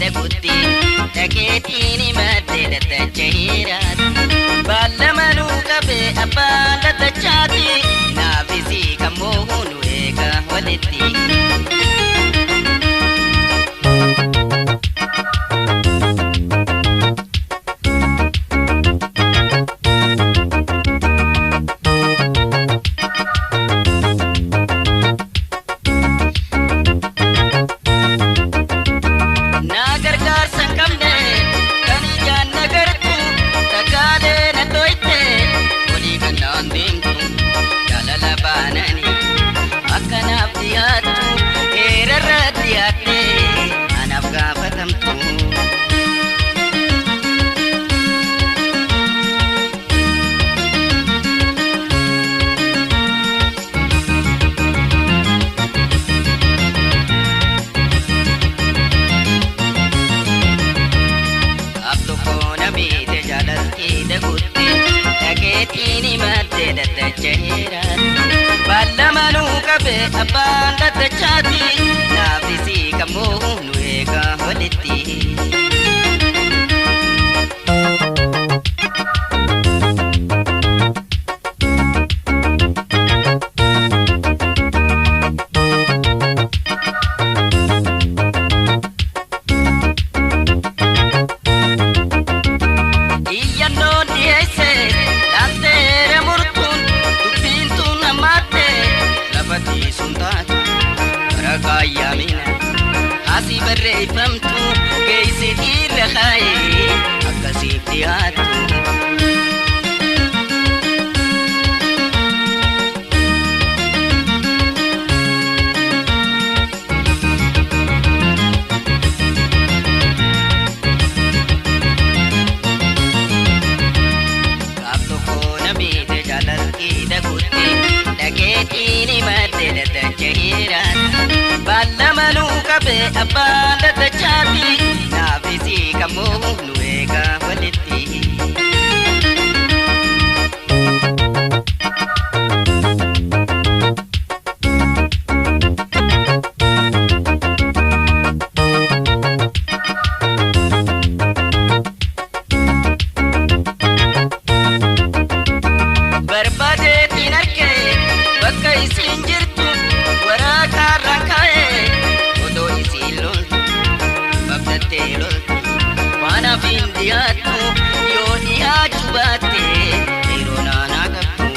dagutti dhageetiin himatte daddacha heeraati. Baallamanuu qabee abbaan daddachaati naafisii kan moohu nu eega walitti. Na gargaarsa hin qabne kan ijaan na gartu takkaalee na dhoyte olii kan naan deemtu jaalala baananii akkanaaf dhiyaattu heerarra dhiyaatte anaaf gaafatamtu. Gaaf tokko na miite jaalaltii dagutti dhageettiin himatte daddacha heeraati. Baallamanuu qabee abbaan daddachaati naafisii kan moohu nu eega walitti. Iyyannoon dhiyeesse laalteera murtuun dubbiin tun hammaatte lafa tiisuun taatu waraqaa yaamina asii barreeffamtu geessitiirra kaa'ee akkasiif dhiyaattu. Gaaf tokko na miite jaalaltii dagutti dhageettiin himatte daddacha heeraati. Baallamanuu qabee abbaan daddachaati naafisii kan moohu nu eega walitti. Barbaadeetiin argee bakka isiin jirtu waraqaarraan kaa'ee odoo isiin loltu babdattee loltu waan hafiin dhiyaattu yoo dhiyaachuu baatte yeroo naanaa qabdu.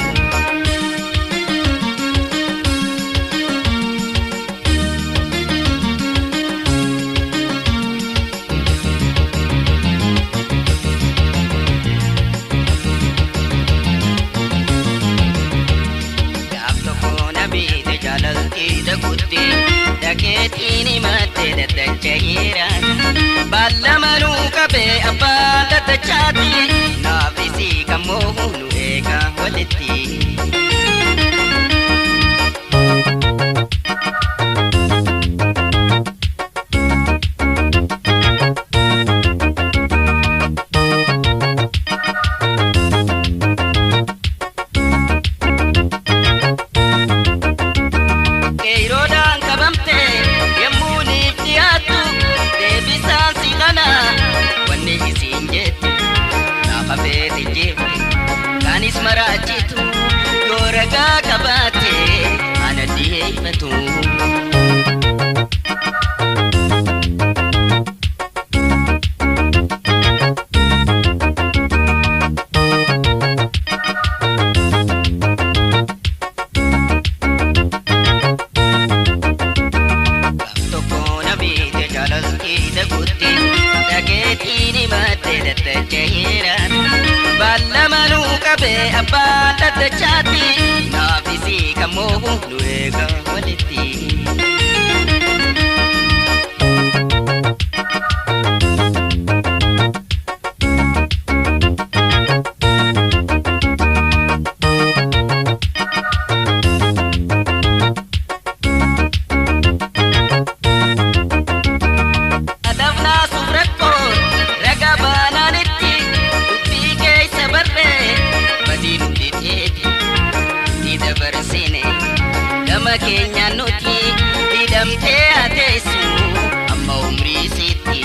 Gaaf tokko na miite jaalaltii dagutti dhageettiin himatte daddacha heeraati. Baallamanuu qabee abbaan daddachaati naafisii kan moohu nu eega walitti. Qeeroodhaan qabamte yemmuu niif dhiyaattu deebisaan si kana wanni isiin jettu gaafa feete jeefte kaanis maraachitu yoo ragaa qabaatte ana dhiyeeffatu. Gaaf tokko na miite jaalaltii dagutti dhageettiin himatte daddacha heeraati. Baallamanuu qabee abbaan daddachaati naafisii kan moohu nu eega walitti. Adabnaa suuf rakkoon raga baanaanitti dubbii keessa barree badii nu didheeti itti dabarsine gama keenyaan nuti hidhamtee hateessu amma umrii sitti.